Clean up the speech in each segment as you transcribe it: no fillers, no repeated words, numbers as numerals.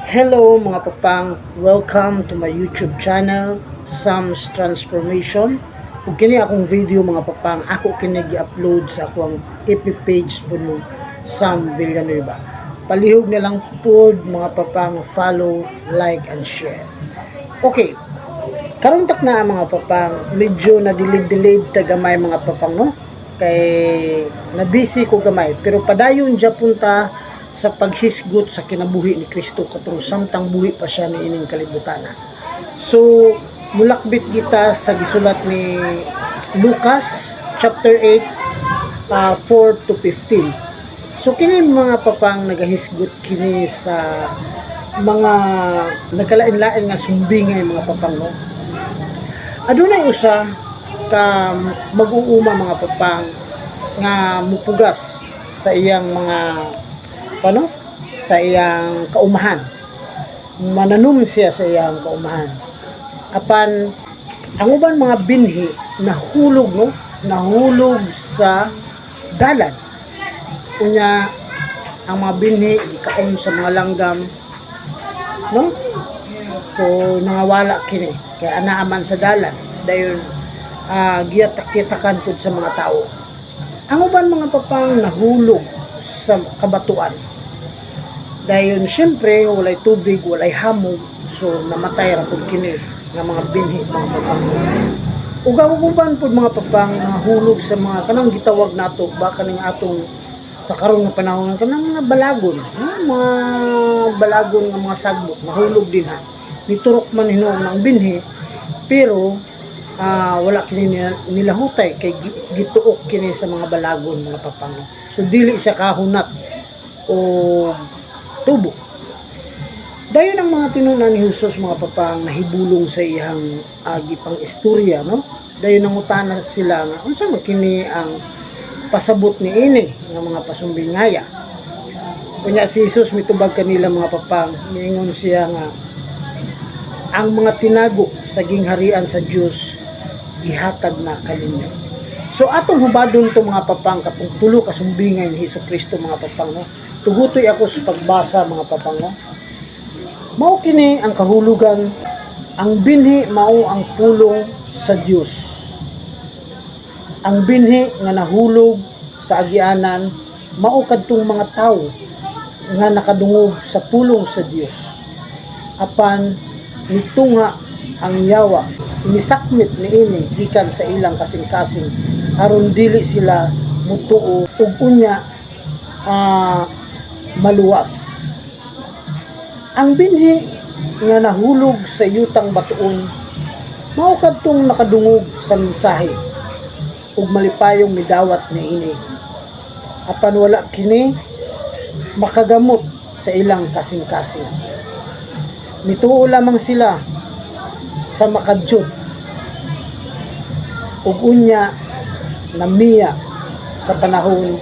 Hello, mga papang, welcome to my YouTube channel, Sam's Transformation. Ug kini akong video, mga papang, ako kini gi-upload sa akong FB page po no, Sam Villanueva. Palihog na lang pod, mga papang, follow, like and share. Okay, karon tak na, mga papang, medyo na delayed ta gamay, mga papang, no? Kay na busy ko gamay, pero padayon japon ta sa paghisgot sa kinabuhi ni Kristo katong samtang buhi pa siya niining kalibutan. So, mulakbit kita sa gisulat ni Lucas chapter 8, 4 to 15. So kini, mga papang, nagahisgot kini sa mga nagkalain-lain nga sumbingay, mga papang, no. Adunay usa ka mag-uuma, mga papang, nga mupugas sa iyang mga ano sa iyang kaumahan. Mananom siya sa iyang kaumahan. Apan ang uban mga binhi nahulog, no, nahulog sa dalan. Unya ang mga binhi gikaon sa mga langgam, no? So nangawala kini kay anaa man sa dalan. Dayon giyatak-yatakan pud sa mga tao. Ang uban, mga papang, nahulog sa kabatuan. Dayon siyempre walay tubig, walay hamog, so namatay ra pud kini nga mga binhi, mga papang. Ug ang uban pud, mga papang, nahulog sa mga kanang gitawag nato ba kaning atong sa karon nga panahon kanang mga balagon, ha? Mga balagon nga mga sagbot nahulog din, ha. Niturok man hinuon ang binhi, pero wala kini nilahutay kay gituok kini sa mga balagon, mga papang. So dili siya kahunat o tubo. Dayon ang mga tinunan ni Jesus, mga papang, nahibulong sa iyang gipang istorya, no? Dayon nangutana sila nga unsa man kini ang pasabot ni ini nga mga pasumbingaya. Unya si Jesus mitubag kanila, mga papang, miingon siya nga ang mga tinago sa gingharian sa Dios gihatag na kaninyo. So atong hubadon to, mga papang, katong tulo ka sumbingay ni Hesus Kristo, mga papang, no. Tugutoy ako sa pagbasa, mga papang, no. Mao kini ang kahulugan: ang binhi mao ang pulong sa Dios. Ang binhi nga nahulog sa agianan mao kadtong mga tawo nga nakadungog sa pulong sa Dios. Apan nitungha ang yawa, nisakmit niini gikan sa ilang kasing-kasing aron dili sila mutuo ug unya maluwas. Ang binhi nga nahulog sa yutang batuon mao kadtong nakadungog sa mensahe ug malipayong midawat niini. Apan wala kini makagamot sa ilang kasing-kasing. Mituo lamang sila sa makadyot ug unya namiya sa panahon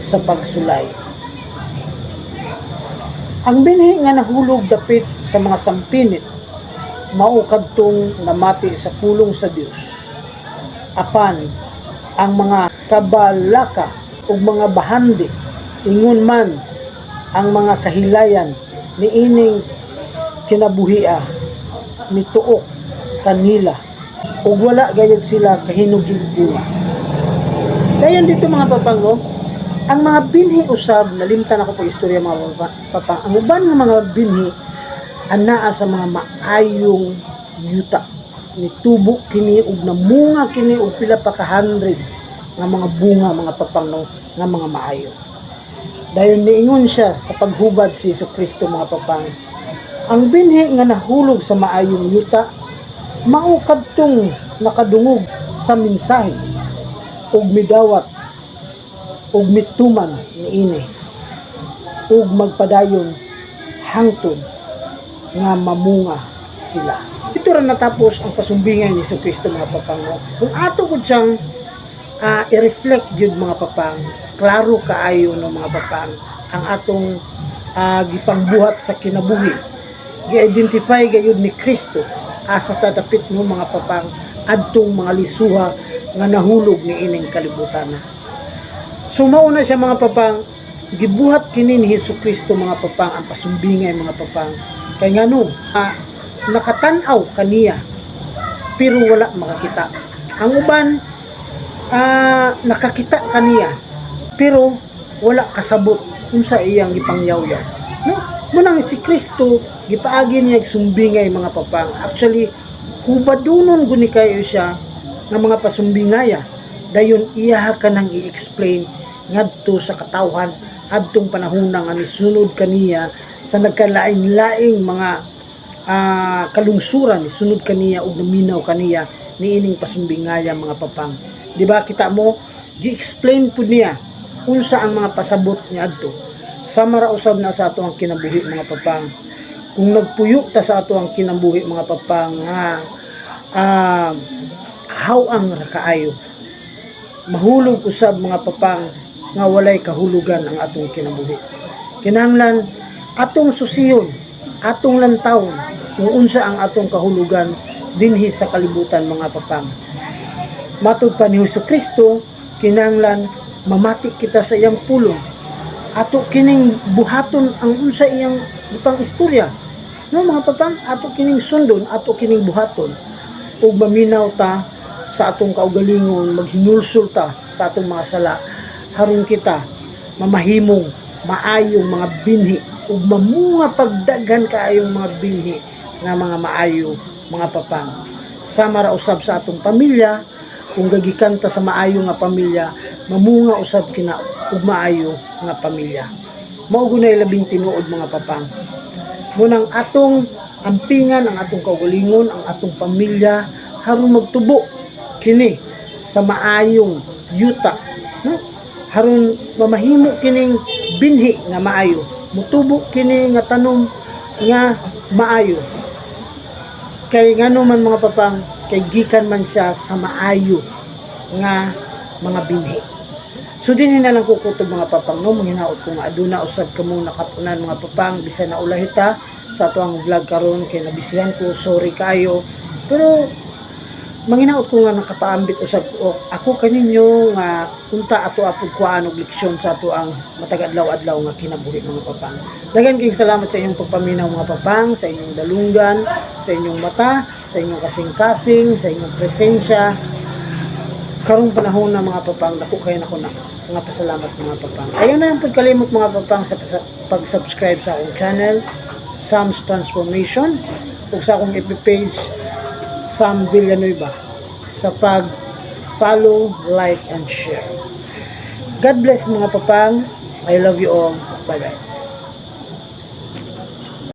sa pagsulay. Ang binhi nga nahulog dapit sa mga sampinit mao kadtong namati sa pulong sa Dios. Apan ang mga kabalaka ug mga bahandi, ingon man ang mga kahilayan niining kinabuhia, mituok kanila ug wala gayud sila kahinugig bunga. Dayon dito, mga papang, no, ang mga binhi usab, nalimtan ako pag istorya, mga papang, ang uban nga mga binhi anaa sa mga maayong yuta. Nitubo kini ug namunga kini og pila pa ka hundreds nga mga bunga, mga papang, no, nga mga maayo. Dayon niingon siya sa paghubad si Hesus Kristo, mga papang. Ang binhi nga nahulog sa maayong yuta mao kadtong nakadungog sa mensahe ug midawat ug mituman niini ug magpadayon hangtod nga mamunga sila. Ito ra natapos ang pasumbingan ni Kristo, mga papang. No? Kung ato ko siyang i-reflect yun, mga papang, klaro kaayo, no, mga papang, ang atong gipangbuhat sa kinabuhi. Gi-identify gayud ni Kristo asa tatapit, no, mga papang, adtong mga lisuha nga nahulog ni ining kalibutan na. So mauna siya, mga papang, Gibuhat kini ni Hesus Kristo, mga papang, ang pasumbingay, mga papang. Kay ngano nakatan-aw kaniya pero wala makakita. Ang uban nakakita kaniya pero wala kasabot unsa iyang gipangyaw-yaw. No? Munang si Kristo gipaagi niya og sumbingay, mga papang. Actually, hubadunon guni kayo siya nga mga pasumbingaya. Dayon iya ka nang i-explain ngadto sa katawhan adtong panahon nga nisunod kaniya sa nagkalain-laing mga kalungsuran, nisunod kaniya ug naminaw kaniya niining pasumbingaya, mga papang. Di ba kita mo gi-explain pud niya unsa ang mga pasabot niya adto. Sama ra usab na sa ato ang kinabuhi, mga papang. Kung nagpuyo ta sa ato ang kinabuhi, mga papang, nga haw-ang ra kaayo, mahulog usab, mga papang, nga walay kahulugan ang atong kinabuhi. Kinahanglan atong susiyon, atong lantawon kung unsa ang atong kahulugan dinhi sa kalibutan, mga papang. Matud pa ni Hesus Kristo, kinahanglan mamati kita sa iyang pulong. Ato kining buhaton ang unsa iyang ipang istorya. No, mga papang, ato kining sundon, ato kining buhaton ug maminaw ta sa atong kaugalingon, maghinulsol ta sa atong mga sala haron kita mamahimong maayong mga binhi ug mamunga pagdaghan kaayong mga binhi nga mga maayo, mga papang. Sama ra usab sa atong pamilya, kung gagikan ta sa maayo nga pamilya, mamunga usab kina ug maayo nga pamilya. Mao gunay labing tinuod, mga papang. Munang atong ampingan ang atong kaugalingon, ang atong pamilya, haron magtubo kini sa maayong yuta, no? Haron mamahimo kining binhi nga maayo, mutubo kini nga tanom nga maayo. Kay ngano man, mga papang, kay gikan man siya sa maayo nga mga binhi. So dinhi na lang ko kutob, mga papang, no. Manghinaot ko nga aduna usab kamo nakatunan, mga papang, bisan na ulahita sa ato ang vlog karon kay nabisihan ko, sorry kayo. Pero manghinaot ko nga nakapaambit usab ko ako kaninyo nga unta ato apod kuhaan og leksyon sa ato ang matag adlaw-adlaw nga kinabuhi, mga papang. Daghan kayong salamat sa inyong pagpaminaw, mga papang, sa inyong dalunggan, sa inyong mata, sa inyong kasing-kasing, sa inyong presensya karong panahon na, mga papang. Dako kayo nako na mga pasalamat, mga papang. Ayaw na lang pud kalimot, mga papang, sa pag-subscribe sa akong channel, Sam's Transformation, ug sa akong FB page, Sam Villanueva, sa pag follow, like and share. God bless, mga papang. I love you all. Bye bye.